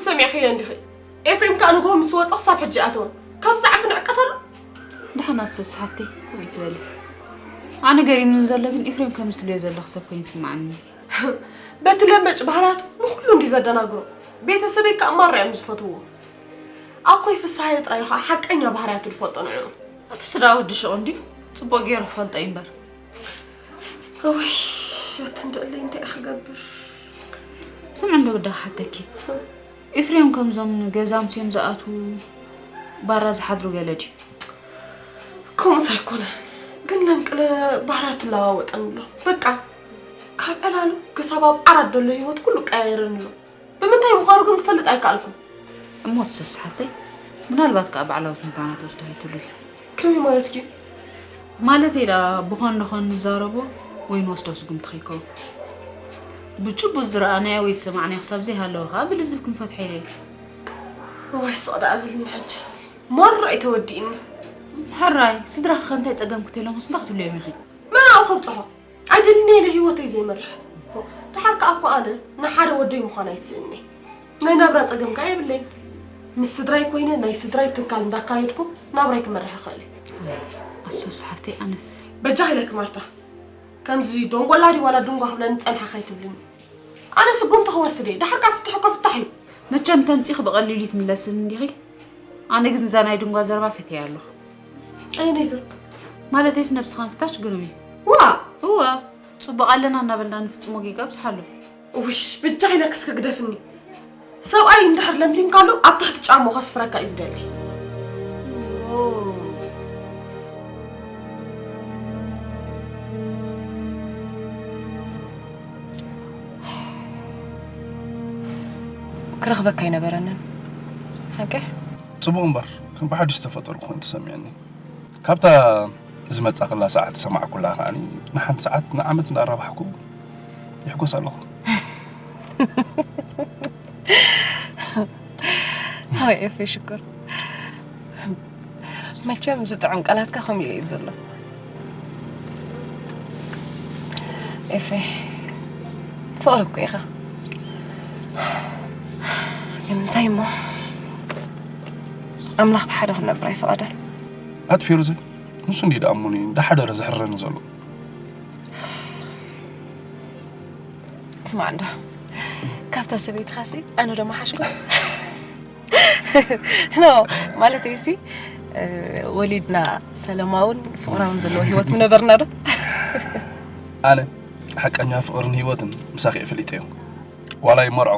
ሰሚዕኽዮ እንዲኺ? ኤፍሬም ከኣ ንግሆ ምስ ወጸ ክሳብ ሕጂ ኣተወን። ካብ ዝዓቢ ንዕቀት ኣሎ? ደሓን ኣሰስ ሓፍተይ፣ ከምኡ ትበሊ። ኣነ ገሪምኒ ዘሎ ግን ኤፍሬም ከምዚ ትብልዮ ዘለኺ ሰብ ኮይኑ ይስምዓኒ። በቲ ለመጭ ባህርያቱ ንኹሉ እንዲ ዘደናግሮ። ቤተሰበይ ከኣ ማራ እዮም ዝፈትውዎ። ኣኮይ ፍስሃየ ጥራይ እዩ ከኣ ሓቀኛ ባህርያቱ ዝፈልጦ ንዕኡ። እቲ ስዳ ወዲ ሽቕ እንድዩ፣ ጽቡቕ ገይሩ ክፈልጦ እዩ እምበር። እውይ፣ ኣቲ እንድዕለይ እንታይ ክገብር? ስምዒ እንዶ ብዳ ክሓተኪ። ኤፍሬም ከምዞም ገዛ ኣምስዮም ዝኣትዉ ባራ ዝሓድሩ ገለ ድዩ? ከምኡስ ኣይኮነን፣ ግን ለንቅለ ባህርያቱ ይለዋወጠን ኣሎ። በቃ ካብ ዕላሉ ክሳብ ኣብ ዓራት ዘሎ ህይወት ኩሉ ቀያየረን ኣሎ። ብምንታይ ምዃኑ ግን ክፈልጥ ኣይከኣልኩን። እሞ ትሰስ ሓፍተይ፣ ምናልባት ከኣ ባዕላዊ ትንታና ትወስዳ ኣይትብሉ። ከመይ ማለትኪ? ማለተይ ደኣ ብኾን ንኾን ንዛረቦ ወይ ንወስዶ ስጉምቲ ከይከውን። ብጭቡጥ ዝረኣናዮ ወይ ዝሰማዕናዮ ክሳብ ዘይሃለወ ከኣ ብልዝብ ክንፈትሖ ኢለ እየ። እዋይ ስቕ ደኣ በልኒ ሕጅስ። ማራ እዩ ተወዲእኒ። ሕራይ፣ ስድራኺ ከ እንታይ ጸገም ክትህልዮምስ እንታይ ክትብልዮም ኢኺ? መን ኣብኡ ከብጽሖ? ኣይደልን'የ ኢለ ህይወተይ ዘይመርሕ። ደሓር ከኣ እኮ ኣነ ንሓደ ወደይ ምዃን ኣይስእን'የ። ናይ ናብራ ጸገም ከኣ የብለይን። ምስ ስድራይ ኮይነ ናይ ስድራይ ትካል እንዳካየድኩ ናብራይ ክመርሕ እኽእል እየ። ኣሰስ ሓፍተይ ኣነስ። በጃኺ ኢለኪ ማርታ። ከምዚ ዶንጎላ ድዩ ዋላ ድንጓ ክብለኒ ጸንሐ ከይትብልኒ። ኣነ ስጉምቲ ክወስድ እየ። ደሓር ከኣ ፍትሒ እኮ ፍታሕ እዩ። መቸም ተምጺኺ ብቐሊሉ ይትምለስን እንዲኺ። ኣነ ግን እዛ ናይ ድንጓ ዘረባ ፈትየ ኣለኹ። ኣየነይ ዘረባ? ማለተይስ ነብስኻ ምፍታሽ ግርም እዩ። ዋ! እወ፣ ጽቡቕ ኣለና እናበልና ንፍጽሞ ጌጋ ብዙሕ ኣሎ። ውሽ፣ ብጃ ኢለክስ ክግደፍኒ። ሰብኣይ እንድሕር ለምሊምካሉ ኣብ ትሕቲ ጫሞ ከስፍረካ እዩ ዝደሊ። ክረኽበካ ኣይነበረንን። ሓቂ? ጽቡቕ እምበር፣ ከም ብሓድሽ ዝተፈጠርኩ ኮይኑ ተሰሚዕኒ። ካብታ ዝመጻኽላ ሰዓት ዝሰማዕኩላ ከዓኒ፣ ንሓንቲ ሰዓት ንዓመት እንዳራባሕኩ ይሕጎስ ኣለኹ። ሃይ ኤፌ ሽኮር። መቸም ዝጥዕም ቃላትካ ከምኡ ኢለ እዩ ዘሎ። ኤፌ፣ ፍቕሪ እኮ ኢኻ። ግን እንታይ እሞ፣ ኣምላኽ ብሓደ ክንነብር ኣይፈቐደን። ኣቲ ፌሩዘይ፣ ንሱ እንዲ ደኣ እሞኒ እንዳሓደረ ዝሕረኒ ዘሎ። ስማዕ እንዶ፣ ካብታ ሰበይትኻሲ ኣነ ዶ መሓሽኩ? ኖ፣ ማለተይሲ፣ እ፣ ወሊድና ሰለማውን ፍቕራውን ዘለዎ ህይወት ምነበርና ዶ? ኣነ ሓቀኛ ፍቕርን ህይወትን ምሳኺ እየ ፈሊጠዮ። ዋላ ይመርዖ፣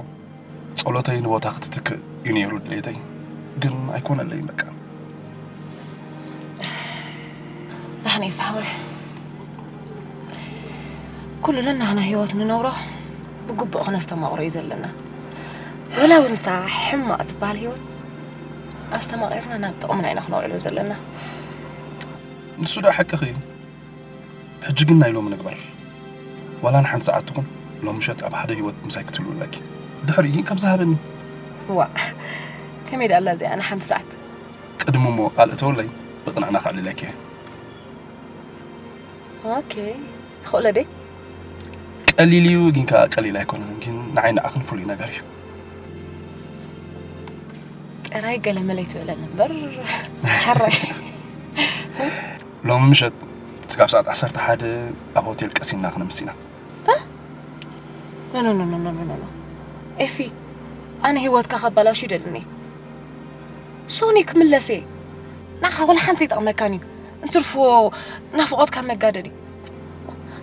ጸሎተይ ንቦታ ክትትክእ እዩ ነይሩ ድሌተይ። ግን ኣይኮነለይን በቃ። ዳሕና ይፋሕወ። ኩሉ ነናህና ህይወት ንነብሮ ብግቡእ ክነስተማቕሮ እዩ ዘለና። ወላ እውን እታ ሕማቕ ትበሃል ህይወት ኣስተማቒርና ናብ ጥቕምና ኢና ክነውዕሎ ዘለና። ንሱ ደኣ ሓቅኺ እዩ። ሕጂ ግን ናይ ሎሚ ንግበር። ዋላ ንሓንቲ ሰዓት ትኹን ሎሚ ምሸት ኣብ ሓደ ህይወት ምሳይ ክትህልዊ ኣለኪ። ድሕሪኡ ግን ከም ዝሃበኒ። ዋእ፣ ከመይ ደኣ ኣላ እዚኣ ንሓንቲ ሰዓት? ቅድሚ እሞ ቃል እተውለይ ብቕንዕና ከዕልለኪ እየ። ኦኬ፣ ትኽእሎ ደይ? ቀሊል እዩ፣ ግን ከኣ ቀሊል ኣይኮነን። ግን ንዓይ ንዓኽን ፍሉይ ነገር እዩ። ጥራይ ገለመለ ኣይትበለኒ እምበር፣ ሕራይ። ሎሚ ምሸት ስጋብ ሰዓት ዓሰርተ ሓደ ኣብ ሆቴል ቀሲንና ክነምስ ኢና። ኖ፣ ኖ፣ ኖ። ኤፊ፣ ኣነ ህይወትካ ከባላሹ ይደልን እየ። ሶኒ ክምለስ እየ። ንዓኻ ወላ ሓንቲ ይጠቕመካን እዩ። እንትርፎ ናፍቖትካ መጋደዲ።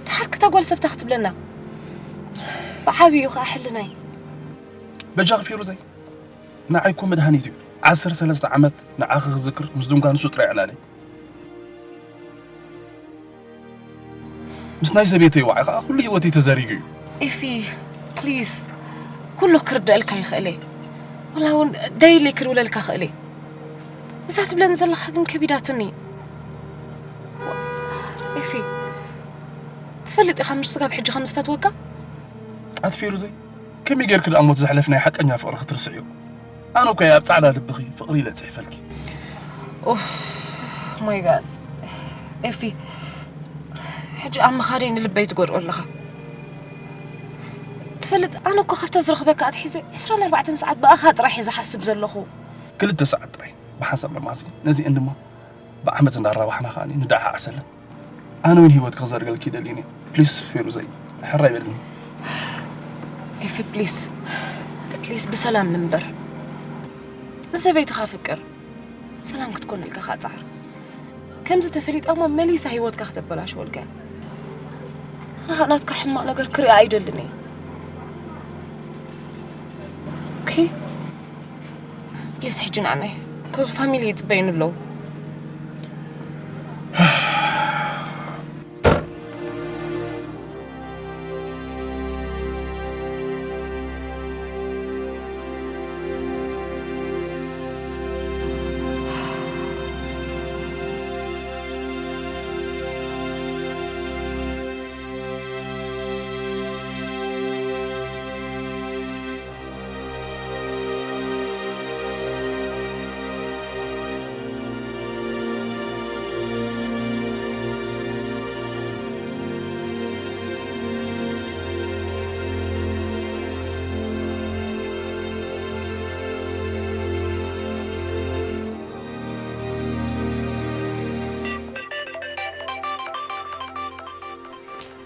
ድሓር ክታ ጓል ሰብታ ክትብለና። ብዓብዩ ኸዓ ሕልናይ። በጃኺ ፌሩዘይ፣ ንዓይ እኮ መድሃኒት እዩ። ዓሰርተ ሰለስተ ዓመት ንዓኺ ክዝክር ምስ ድንጓ ንሱ ጥራይ ዕላለይ። ምስ ናይ ሰበይተይ ዋዒ ኸዓ ኩሉ ህይወተይ ተዘሪጉ እዩ። ኤፊ፣ ፕሊዝ፣ ኩሉ ክርደአልካ ይኽእል እየ። ወላ እውን ደይለ ክድውለልካ ክእል እየ። እዛ ትብለኒ ዘለኻ ግን ከቢዳትኒ። ኤፊ፣ ትፈልጥ ኢኻ ምሽ ስጋብ ሕጂ ከም ዝፈትወካ? ኣቲ ፌሩዘይ፣ ከመይ ጌርኪ ደኣ እሞ እቲ ዘሕለፍናዮ ሓቀኛ ፍቕሪ ክትርስዕዮ? ኣነ እኮ እየ ኣብ ጻዕዳ ልብኺ ፍቕሪ ኢለ ጽሒፈልኪ። ኡፍ፣ ማይ ጋድ። ኤፊ፣ ሕጂ ኣብ ምኻደይ ንልበይ ትጎድኦ ኣለኻ። ትፈ ልጥ ኣነ እኮ ካብታ ዝረኽበካ ኣትሒዘ ዕስራን ኣርባዕተን ሰዓት ብኣኻ ጥራሕ እየ ዝሓስብ ዘለኹ። ክልተ ሰዓት ጥራይ ብሓንሳብ ለማሲ፣ ነዚአን ድማ ብዓመት እንዳራባሕና ከኣ ንደዓዓሰለን። ኣነ እውን ህይወት ክዘርገልኪ ይደሊ እየ። ፕሊስ ፌሩዘይ፣ ሕራይ በልኒ። ኤፊ፣ ፕሊስ፣ ፕሊስ፣ ብሰላም ንንበር። ንሰበይትኻ ፍቅር፣ ሰላም ክትኮነልካ ከኣ ጻዕር። ከምዚ ተፈሊጣ እሞ መሊሳ ህይወትካ ከተበላሽወልካ እያ። ኣነ ከኣ ናትካ ሕማቕ ነገር ክርኢ ኣይደልን እየ። ኦኬ? ፕሊስ፣ ሕጂ ንዓናይ። ኮዝ ፋሚሊ ይጽበዩኒ ኣለዉ።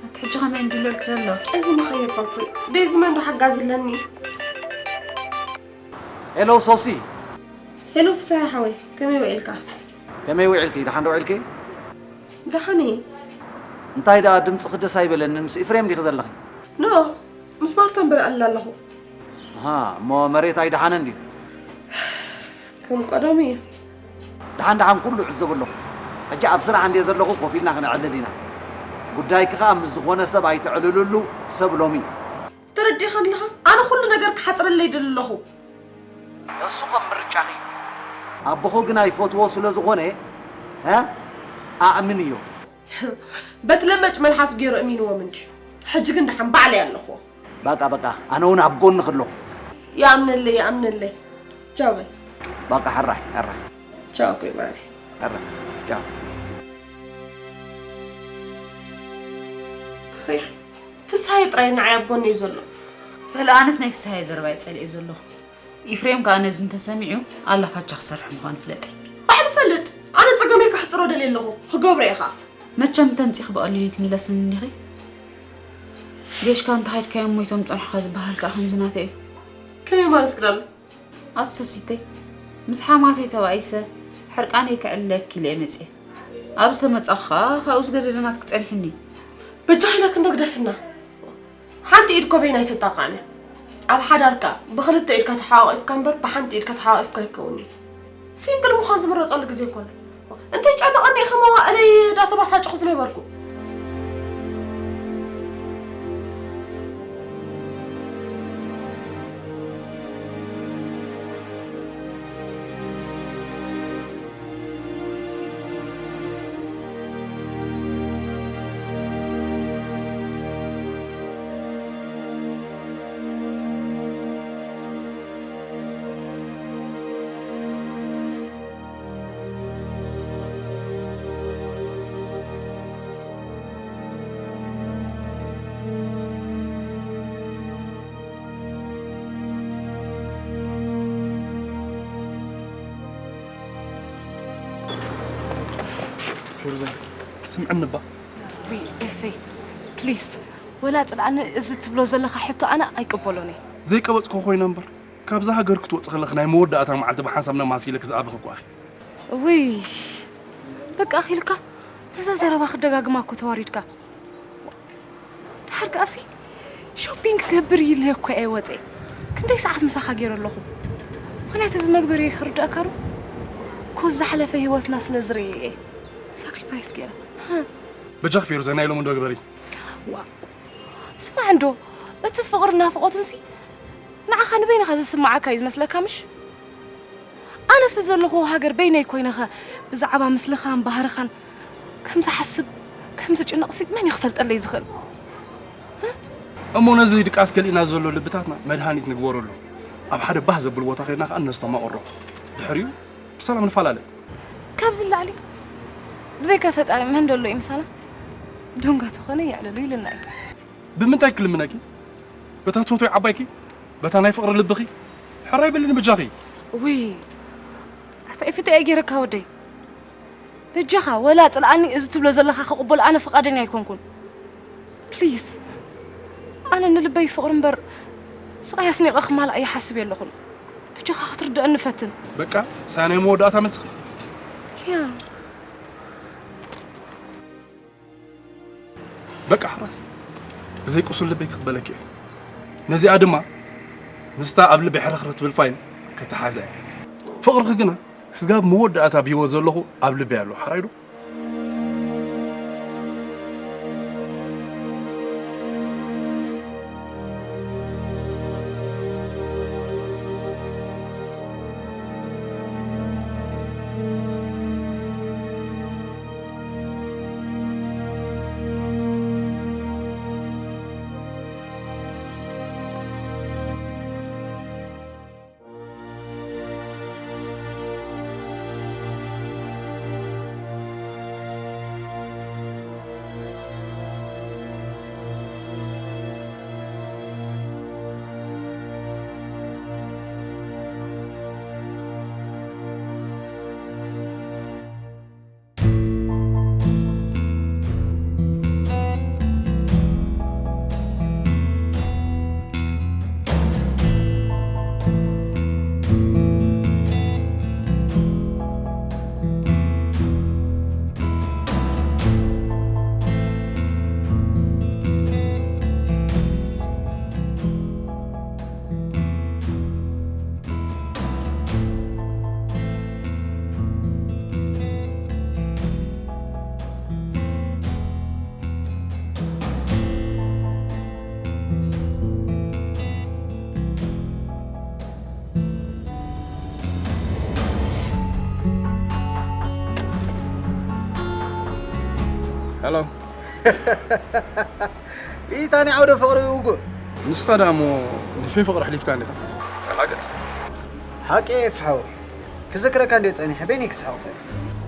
ኣቲ ሕጂ ከመይ እንድለልክ ዘሎ? እዚ መኸየፋ እኮ እዩ። ደዚ መን ዶ ሓጋዚ ኣለኒ? ሄሎ ሶሲ። ሄሎ ፍስሃ ሓወይ፣ ከመይ ውዒልካ? ከመይ ውዒልኪ? ደሓን ዶ ውዒልኪ? ደሓን እየ። እንታይ ደኣ ድምፅኺ ደስ ኣይበለንን፣ ምስ ኢፍሬም ዲኺ ዘለኺ? ኖ፣ ምስ ማርታ እምበር ኣላ ኣለኹ። ኣሃ፣ እሞ መሬት ኣይደሓነን ድዩ? ከም ቀደሙ እዩ። ደሓን ደሓን ኩሉ እዕዘቡ ኣለኹ። ሕጂ ኣብ ስራሕ እንድየ ዘለኹ ኮፍ ኢልና ክነዕልል ኢና። ጉዳይኪ ኸኣ ምስ ዝኾነ ሰብ ኣይተዕልልሉ፣ ሰብ ሎሚ እዩ። ተረዲኻ ኣለኻ? ኣነ ኩሉ ነገር ክሓጽረለይ ይደሊ ኣለኹ። እሱ ከም ምርጫኺ እዩ። ኣቦኹ ግን ኣይፈትዎ ስለ ዝኾነ፣ እ? ኣእምንዮ። በቲ ለመጭ መልሓስ ገይሩ እሚንዎም እንድዩ። ሕጂ ግን ደሓን ባዕለይ ኣለኹዎ። በቃ፣ በቃ፣ ኣነ እውን ኣብ ጎንኺ ኣለኹ። ይኣምነለይ፣ ይኣምነለይ። ቻው በል። በቃ፣ ሕራይ፣ ሕራይ። ቻው፣ ኮይ ማሪ። ሕራይ፣ ቻው። ሪኺ፣ ፍስሃየ ጥራይ ንዓይ ኣብ ጎነይ ዘሎ። በል፣ ኣነስ ናይ ፍስሃየ ዘረባ እየ ጸሊኤ ዘለኹ። ኢፍሬም ከኣ ነዚ እንተሰሚዑ፣ ኣላፋቻ ክሰርሕ ምዃኑ ፍለጢ። ባዕሉ ፈልጥ። ኣነ ጸገመይ ከሕጽሮ ደልየ ኣለኹ። ክገብሮ እየ ኸኣ። መቸም ተምጺኺ ብቐሊሉ ኣይትምለስን እንዲኺ። ጌሽካ እንተኻይድካዮም ሞይቶም ጸንሑኻ ዝበሃል ከኣ ከምዚ ናተይ እዩ። ከመይ ማለት ክዳሉ? ኣሶሲተይ፣ ምስ ሓማተይ ተባኢሰ፣ ሕርቃነይ ክዕለክ ኢለ እየ መጽየ። ኣብ ዝተመጻኹ ከኣ ካብኡ ዝገደደ ናትኪ ጸኒሑኒ። በጃኺ ኢለ ክንዶ ግደፍና። ሓንቲ ኢድ ኮበይና ኣይተጣቕዕን እያ። ኣብ ሓዳርካ ብኽልተ ኢድካ ተሓቋቒፍካ እምበር ብሓንቲ ኢድካ ተሓቋቒፍካ ኣይከውንን። ሲንግል ምዃን ዝምረጸሉ ግዜ እኮ ኣሎ። እንተይጨነቐኒ እየ ከም መዋእለይ እንዳተባሳጨኹ ዝነበርኩ። ፌሩዛይ፣ ስምዕኒ እባ። ውይ፣ ኤፈይ፣ ፕሊስ፣ ወላ ጽልኣኒ፣ እዚ ትብሎ ዘለኻ ሕቶ ኣነ ኣይቅበሎን እየ። ዘይቀበጽኩ ኮይነ እምበር፣ ካብዛ ሃገር ክትወጽእ ከለኺ ናይ መወዳእታ መዓልቲ ብሓንሳብ ነማሲ ኢለ ክዝኣበኺ እኳ እኺ። ውይ፣ በቃ ኣኺልካ፣ ነዛ ዘረባ ክደጋግማ እኮ ተዋሪድካ። ድሓር ከኣሲ ሾፒንግ ክገብር ኢለ እኮ እየ ወፅየ። ክንደይ ሰዓት ምሳኻ ገይረ ኣለኹ። ምኽንያት እዚ መግበሪ ክርዳእካ ዶ? ኮዝ ዝሓለፈ ህይወትና ስለ ዝርእየ እየ ሳክሪፋይስ ገይረ። በጃኺ ፌሩዘ ናይ ሎሚ እንዶ ግበሪ። ዋ፣ ስማዕ እንዶ፣ እቲ ፍቕርን ናፍቖትንሲ ንዓኻ ንበይንኻ ዝስምዓካ እዩ ዝመስለካ ምሽ? ኣነ ኣብቲ ዘለኹዎ ሃገር በይነይ ኮይነኸ ብዛዕባ ምስልኻን ባህርኻን ከም ዝሓስብ፣ ከም ዝጭነቕሲ መን እዩ ክፈልጠለይ ዝኽእል? እሞ ነዚ ድቃስ ከሊእና ዘሎ ልብታትና መድሃኒት ንግበረሉ። ኣብ ሓደ ባህ ዘብል ቦታ ኸይድና ኸኣ ነስተማቕሮ። ድሕሪኡ ብሰላም ንፈላለ። ካብዚ ንላዕሊ ብዘይካ ፈጣሪ መን ደሎ እዩ ምሳና? ዱንጋ ተኾነ የዕልሉ ኢልና እዩ። ብምንታይ ክልምነኪ? በታ ትፈትዊ ዓባይኪ፣ በታ ናይ ፍቕሪ ልብኺ ሕራይ በልኒ በጃኺ። ውይ፣ ኣታ ኤፍተ እየ ገይረካ ወደይ። በጃኻ፣ ወላ ጽልኣኒ፣ እዚ ትብሎ ዘለኻ ክቕበሎ ኣነ ፍቓደኛ ኣይኮንኩን። ፕሊዝ፣ ኣነ ንልበይ ፍቕሪ እምበር ስቓይ ኣስኒቐ ክማልኣ ይሓስብ የለኹን። በጃኻ ክትርድአኒ ፈትን። በቃ፣ ሳያ ናይ መወዳእታ መልስኺ። ያ። በቃ፣ ሕራይ። ብዘይ ቁሱል ልበይ ክቕበለኪ እየ። ነዚኣ ድማ ምስታ ኣብ ልበይ ሕርኽርኽ ትብል ፋይል ከተሓሕዛ እየ። ፍቕርኺ ግና ክስጋብ መወዳእታ ብህይወት ዘለኹ ኣብ ልበይ ኣሎ። ሕራይ ዶ? ሄሎ። ኢታ ናይ ዓውደ ፍቕሪ ውጉእ። ንስኻ ደኣ እሞ ንፌ ፍቕሪ ኣሕሊፍካ እንዲኻ። ተላገጽ። ሓቂ ኤፍ ሓወይ። ክዝክረካ እንዴ ጸኒሐ፣ በይነይ ክስሕቕ ጸኒሐ።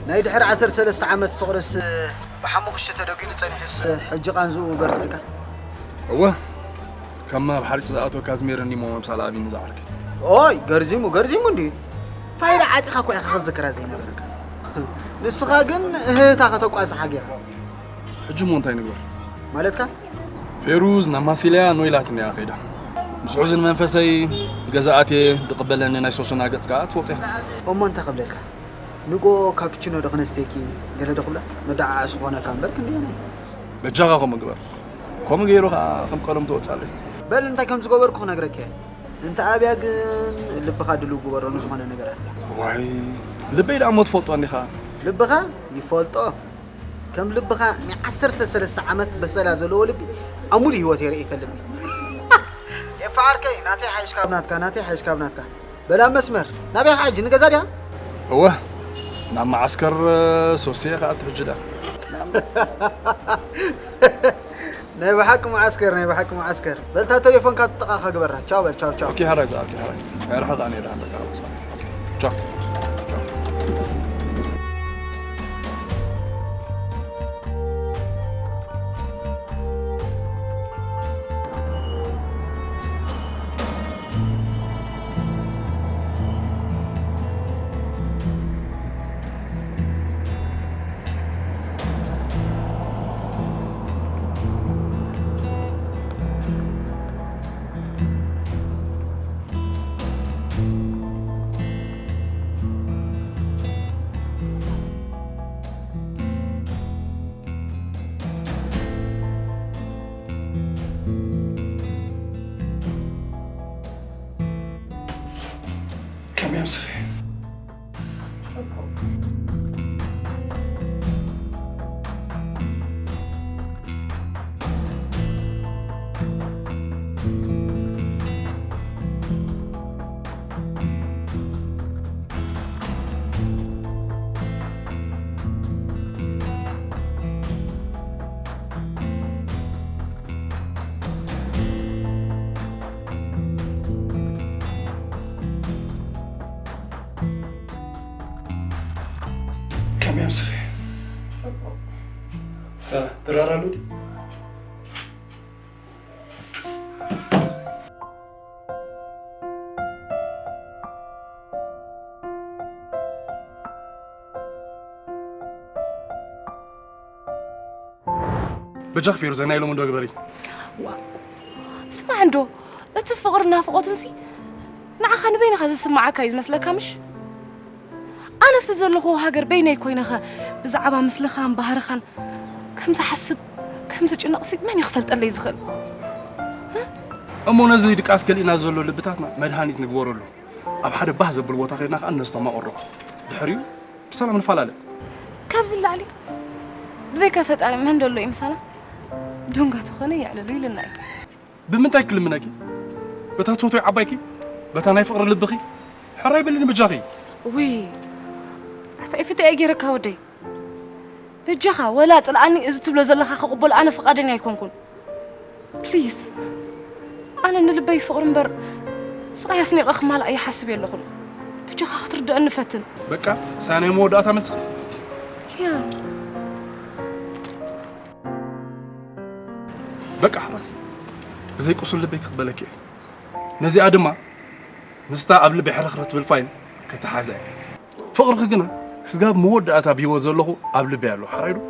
ናይ ድሕሪ ዓሰርተ ሰለስተ ዓመት ፍቕርስ ብሓሙኽሽቲ ተደጒኑ ጸኒሑስ ሕጂ ቃንዝኡ በርቲዕካ። እወ፣ ከም ኣብ ሓርጭ ዝኣተወ ካዝሜር እንዲሞ መምሳል ኣቢኒ ዝዓርኪ። ኦይ፣ ገርዚሙ፣ ገርዚሙ እንድዩ። ፋይዳ ዓጺኻ እኮ ኢኻ ክዝክራ ዘይነበረካ። ንስኻ ግን እህህታ ከተቋጽሓ ጌርካ። ሕጂ እሞ እንታይ ንግበር? ማለትካ? ፌሩዝ ናብ ማሲልያ ኖ ኢላትኒ እያ ከይዳ። ምስ ሑዝን መንፈሰይ ገዛ ኣትየ ዝቕበለኒ ናይ ሶሶና ገጽ ከኣ ትፈልጦ ኢኻ። እሞ እንታይ ክብለልካ? ንጎ ካፕቺኖ ዶ ክነስተየኪ ገለ ዶ ክብላ? መደዓዓሲ ክኾነካ እምበር ክንደየናይ? በጃኻ ከምኡ ግበር። ከምኡ ገይሩ ከኣ ከም ቀደም ትወጻለይ። በል እንታይ ከም ዝገበርኩ ክነግረካ እየ። እንተ ኣብያ ግን ልብኻ ድልው ግበሮ ንዝኾነ ነገራት። ዋይ፣ ልበይ ደኣ እሞ ትፈልጦ እንዲኻ። ልብኻ ይፈልጦ። ከም ልብኻ ናይ ዓሰርተ ሰለስተ ዓመት በሰላ ዘለዎ ልቢ ኣብ ሙሉእ ህይወተይ ርእየ ይፈልጥኒ። ኤፋ ዓርከይ፣ ናተይ ሓይሽ ካብ ናትካ፣ ናተይ ሓይሽ ካብ ናትካ። በላ መስመር፣ ናበይ ኢኻ ሕጂ? ንገዛ ድያ? እወ፣ ናብ መዓስከር ሶስየ ከኣ ትሕጂ ደኣ። ናይ ብሓቂ መዓስከር፣ ናይ ብሓቂ መዓስከር። በልታ ቴሌፎን ካብ ጥቓኻ ግበራ። ቻው በል፣ ቻው፣ ቻው። ኦኬ፣ ሓራይ ዝኣልኪ፣ ሓራይ። ኣይርሕቕ ኣነ ደኣ ተቃረጽ። ቻው። ቻው። ከመይ ኣምስኺ? ከመይ ኣምስኺ? ድራር ኣሎ ድዩ? በጃኺ ፌሩዘ ናይ ሎሚ እንዶ ግበሪ። ዋ፣ ስማዕ እንዶ፣ እቲ ፍቕሪ ናፍቖትንሲ ንዓኻ ንበይንኻ ዝስምዓካ እዩ ዝመስለካ ምሽ? ኣነ ኣብቲ ዘለኹዎ ሃገር በይነይ ኮይነኸ ብዛዕባ ምስልኻን ባህርኻን ከም ዝሓስብ፣ ከም ዝጭነቕሲ መን እዩ ክፈልጠለይ ዝኽእል? እሞ ነዚ ድቃስ ገሊእና ዘሎ ልብታትና መድሃኒት ንግበረሉ። ኣብ ሓደ ባህ ዘብል ቦታ ከይድና ከኣ ነስተማቕሮ። ድሕሪኡ ብሰላም ንፈላለ። ካብዚ ንላዕሊ ብዘይካ ፈጣሪ መን ደሎ እዩ ምሳና? ዱንጋ ተኾነ የዕልሉ ኢልና እዩ። ብምንታይ ክልምነኪ? በታ ትፈትዊ ዓባይኪ? በታ ናይ ፍቕሪ ልብኺ? ሕራይ በልኒ በጃኺ። ውይ፣ ኣታ ኤፍተ እየ ገይረካ ወደይ። በጃኻ፣ ወላ ጽልኣኒ እዚ ትብሎ ዘለኻ ክቕበሎ ኣነ ፍቓደኛ ኣይኮንኩን። ፕሊዝ፣ ኣነ ንልበይ ፍቕሪ እምበር ስቓይ ኣስኒቐ ክማልኣ ይሓስብ የለኹን። በጃኻ ክትርድአኒ ፈትን። በቃ፣ ሳያ ናይ መወዳእታ መልስኺ? ያ። በቃ፣ ብዘይ ቁሱል ልበይ ክቕበለኪ እየ። ነዚኣ ድማ ምስታ ኣብ ልቢ ሕርኽርኽ ትብል ፋይል ከተሓዛ እየ። ፍቕርኺ ግና ክስጋብ መወዳእታ ብህይወት ዘለኹ ኣብ ልበይ ኣሎ። ሓራይ ዶ?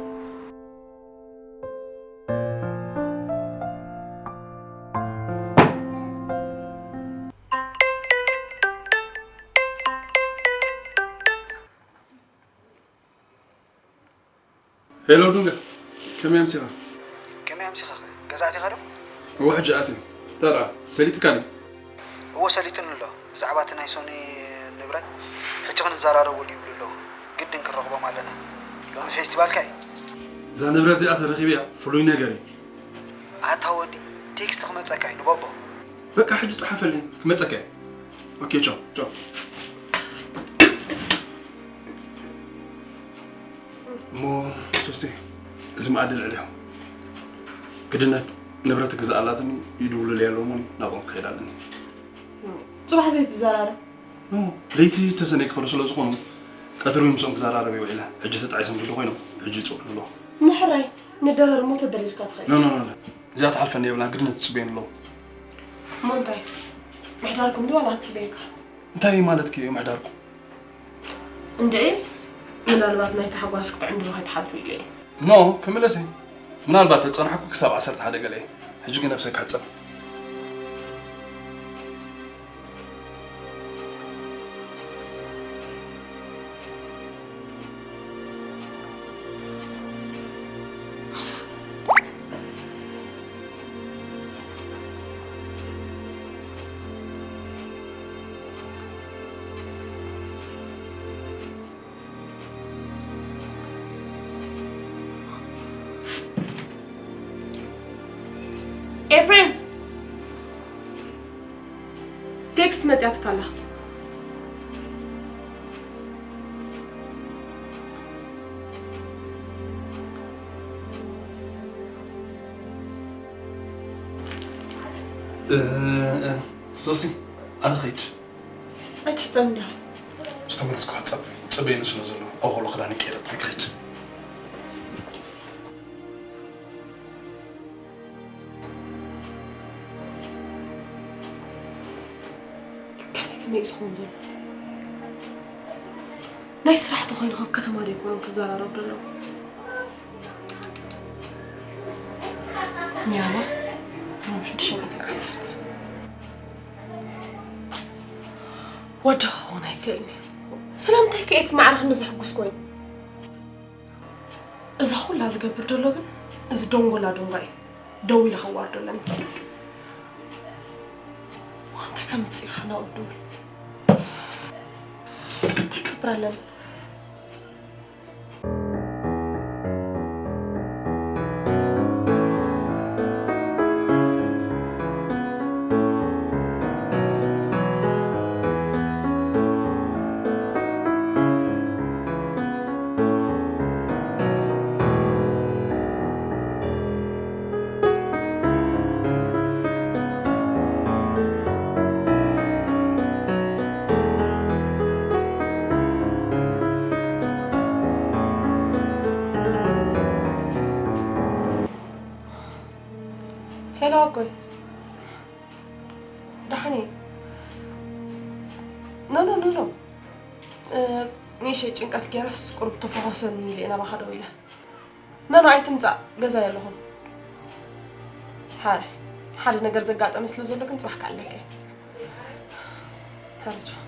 ሄሎ ዱንጋ፣ ከመይ ኣምሲኻ? ከመይ ኣምሲኻ ኸ? ገዛ ኣቲኻ ዶ? እወ፣ ሕጂ ኣትየ። ደኣ ሰሊጥካኒ? እወ፣ ሰሊጥኒ ኣሎ። ብዛዕባ እቲ ናይ ሶኒ ንብረት ሕጂ ክንዘራረበሉ ይብሉ ኣለዉ። ግድን ክንረኽቦም ኣለና። ሎሚ ፌስቲቫልካ እዩ። እዛ ንብረት እዚኣ ተረኺበያ ፍሉይ ነገር እዩ። ኣታ ወዲ፣ ቴክስት ክመጸካ እዩ ንቦቦ። በቃ ሕጂ ጸሓፈልኒ፣ ክመጸካ እየ። ኦኬ፣ ቻው፣ ቻው። እሞ ሶሲ፣ እዚ መኣዲ ልዕል ኢኹም። ግድነት ንብረት ግዛኣላትኒ ይድውሉለይ ኣለዉ እሞ ናብኦም ክኸይድ ኣለኒ። ጽባሕ ዘይትዘራረብ? ኖ፣ ለይቲ ተሰነይ ክኸዱ ስለ ዝኾኑ ቀትሪ ምስኦም ክዘራረብ እየ ውዒለ። ሕጂ ተጣዒሶም ድዶ ኮይኖም፣ ሕጂ ይጽውዑ ኣለዉ። እሞ ሕራይ፣ ንደረር እሞ ተደሪርካ ትኸይድ። ኖ፣ ኖ፣ ኖ፣ ኖ። እዚኣ ትሓልፈኒ የብላን፣ ግድነት ትጽበየኒ ኣለዉ። እሞ እንታይ? ምሕዳርኩም ድዩ ዋላ ትጽበየካ? እንታይ ማለትኪ እዩ ምሕዳርኩም? እንድዒ፣ ምናልባት ናይ ታሕጓስ ክትዕንድሩ ከይትሓድሩ ኢለ እየ። ኖ፣ ክምለስ እየ። ምናልባት ተጸናሕኩ ክሳብ ዓሰርተ ሓደ ገለ እየ። ሕጂ ግን ነብሰይ ክሕጸብ። ኤፍሬም፣ ቴክስት መጽያትካ ኣላ። እ፣ እ፣ ሶሲ፣ ኣነ ኸይድ። ኣይትሕጸብ እንዲኻ። ዝተመለስኩ ክሕጸብ ጽበየኒ ስለ ዘሎ፣ ኣብ ሆሎ ክዳን ይቀይር ጥራይ ክኸይድ። ከመይ ከመይ እዩ ዝኸውን ዘሎ? ናይ ስራሕ ተኾይኑ ካብ ከተማ ዶ ኣይኮኑን ክዘራረቡ ዘለዉ? ኒያላ፣ ሮም ሽዱሽተ ሚእትን ዓሰርተ። ወዲ ክኸውን ኣይክእልን እዩ። ስለምንታይ ከ ኤፍ ማዕረ ክንዲ ዘሕጉስ ኮይኑ? እዛ ኩላ ዝገብር ዘሎ ግን እዚ ደንጎላ ደንጓ እዩ። ደው ኢለ ከዋርዶ ኣለኒ። ዋንታ ከምጽእ ኢኻ ናብኡ ደውል። እንታይ ክገብር ኣለኒ? ሄሎ ኣጎይ፣ ደሓን እየ። ኖ፣ ኖ፣ ኖ፣ ኖ። እ፣ ንእሽተይ ጭንቀት ገይረስ ቁሩብ ተፈኾሰኒ ኢለ እየ ናባኻ ደዊለ። ኖ፣ ኖ፣ ኣይትምጻእ፣ ገዛይ ኣለኹ። ሃረ፣ ሓደ ነገር ዘጋጠመ ስለ ዘሎ ግን ጽባሕ ክኣለካ እየ። ሃረ ቻው።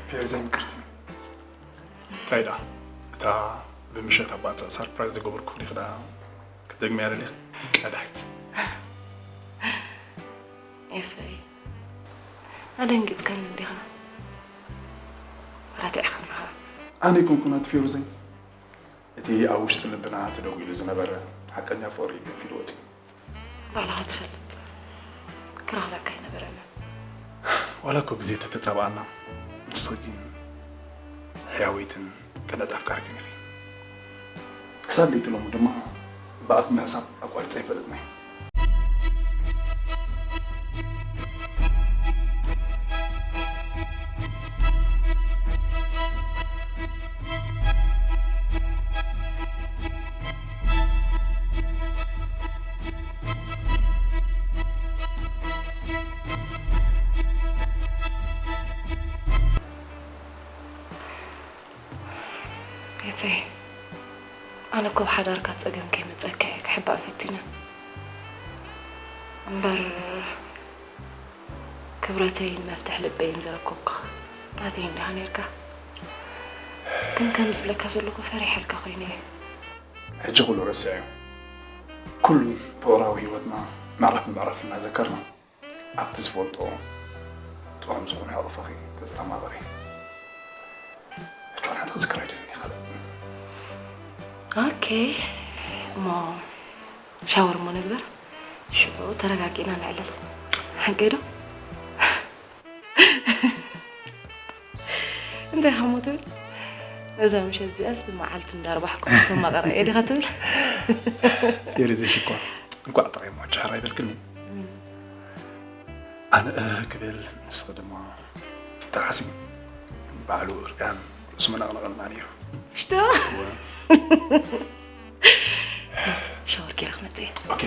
ፌርዘን ይቅርቲ። እንታይ ደኣ እታ ብምሸት ኣብ ባጽዕ ሰርፕራይዝ ዝገበርኩ ዲኺ ደኣ ክትደግምያ ደሊኺ? ቀዳሒት። ኤፍሬም፣ ኣደንጊጽካኒ እንዲኻ። ረቲዕካኒ ኸኣ። ኣነ ኣይኮንኩን ኣቲ ፌሩዘይ። እቲ ኣብ ውሽጢ ልብና ተደጒሉ ዝነበረ ሓቀኛ ፍቕሪ ገንፊሉ ወጺኡ። ባዕልኻ ትፈልጥ፣ ክረኽበካ ኣይነበረንን። ዋላ እኮ ግዜ ተተጻብኣና፣ ንስኺ ግን ሕያወይትን ቅንዕቲ ኣፍቃሪትን ኢኺ። ክሳብ ለይቲ ሎሚ ድማ ብኣፍ ምሕሳብ ኣቋሪጸ ኣይፈልጥን እየ። ኤፌ፣ ኣነ እኮ ኣብ ሓዳርካ ጸገም ከይመጸካ እየ ክሕባእ ፈቲነ። እምበር ክብረተይን መፍትሕ ልበይን ዘረከብኩኻ ናተይ እንዲኻ ነይርካ። ግን ከም ዝብለካ ዘለኹ ፈሪሐልካ ኮይነ እየ። ሕጂ ኩሉ ረሲዐዮ። ኩሉ ፍቕራዊ ህይወትና ምዕራፍ ብምዕራፍ እናዘከርና፣ ኣብቲ ዝፈልጦ ጥዑም ዝኾነ ሕቕፍኺ ክስተማቕር እየ። ሕጂ ዋላ ሓንቲ ክዝክር ኣይደልን እየ ካልእ። ኦኬ፣ እሞ ሻወር እሞ ንግበር። ሽዑ ተረጋጊእና ነዕልል። ሓቂ ዶ? እንታይ ኸሞ ትብል? እዛ ምሸት እዚኣስ ብመዓልቲ እንዳርባሕኩ ክስተማቐራ እየ ዲኻ ትብል? ፌሪ ዘይሽኮር፣ እንኳዕ ጥራይ እሞ ጭሕር ኣይበልክኒ። እም። ኣነ እህ ክብል፣ ንስኺ ድማ ትተሓሲ። ባዕሉ እርጋን ርእሱ መነቕነቕና ነይሩ። ሽቶ? እወ። ሻወር ጌረ ክመጽእ እየ። ኦኬ።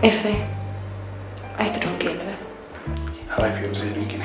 ኤፍሬም፣ ኣይትደንጉየ ንበል። ሕራይ ፌሩ ዘይደንጊነ።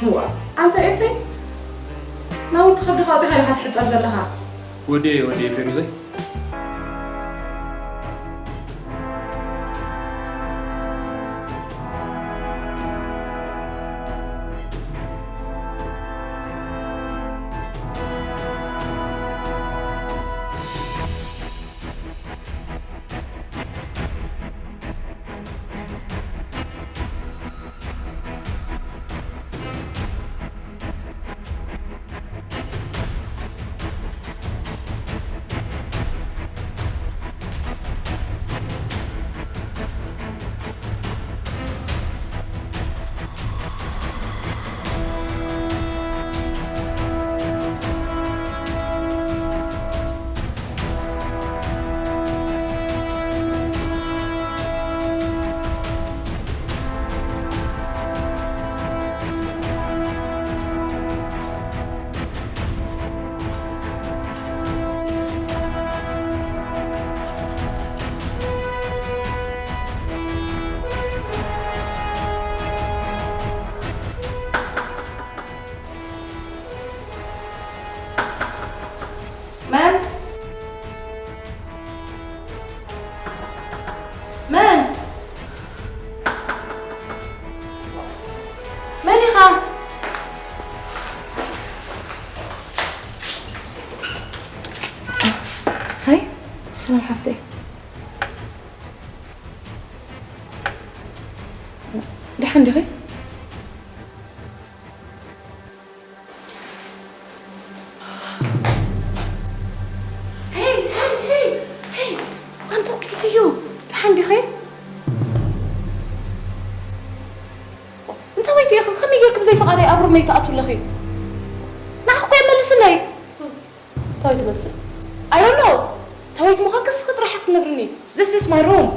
እዋ፣ ኣንታ ኤፍሬም፣ ናውቲ ከብድኻ ኣውጺኻ ዲኻ ትሕጸብ ዘለኻ? ወደየ፣ ወደየ ፌሩዘይ። መን? መን? መን ኢኻ? ሃይ፣ ሰላም ሓፍተይ። ደሓን ዲኺ? መይ ትኣትው ኣለኺ? ንዓኺ እኮ የመልስለይ። እንታይ ትመስል? I don't know። ተወይት ምዃንኪ እስኺ ጥራሕ ኢኺ ትነግርኒ። This is my room።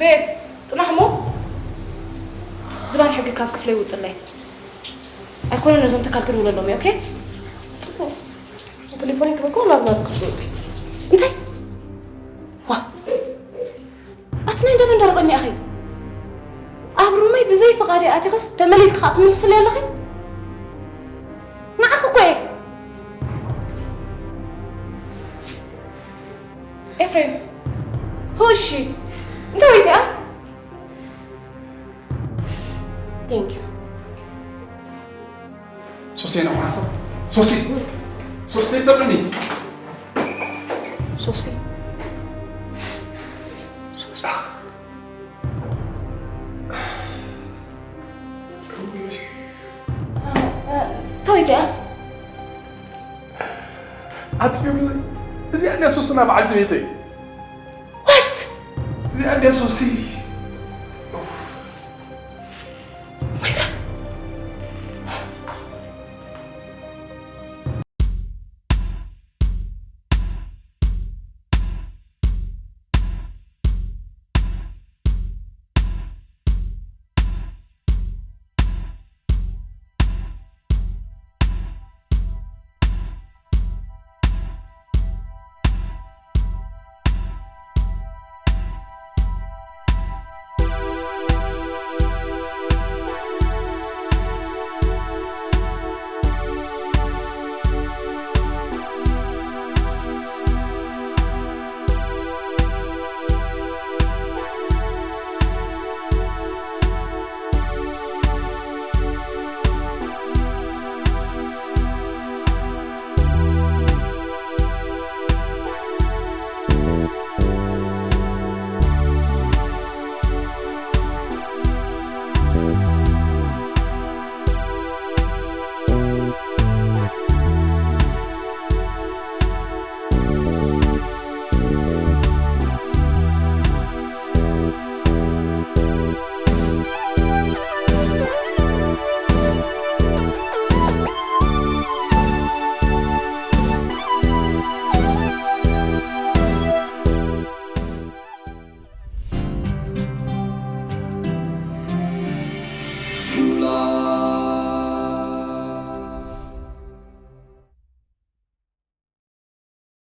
ቤብ፣ ጽናሕ እሞ ዝባን ሕጊ ካብ ክፍለይ ውጽለይ። ኣይኮነን ነዞም ትካል ክድውለሎም እየ፣ ኦኬ? ጽቡቕ። ቴሌፎነይ ክበክሮ ናብ ናቱ ክትደውሊ። እንታይ? ዋ! ኣቲ ናይ እንዳ መንደር ቀኒ ኣኺ። ኣብ ሩመይ ብዘይ ፍቓደይ ኣቲኽስ ተመሊስኪ ኸኣ ትምልስለይ ኣለኺ? ንዓኺ እኮ እየ። ኤፍሬም፣ who is she? እንታይ ወይቲኣ? Thank you። ሶሲ፣ ና ሓሳብ። ሶሲ! ሶሲ፣ ሰብኒ! ሶሲ። ሶሲ። ተወይተ። ኣቲ ፌብሪ፣ እዚኣ እንድያ ሶስና በዓልቲ ቤተይ። What? እዚኣ እንድያ ሶሲ።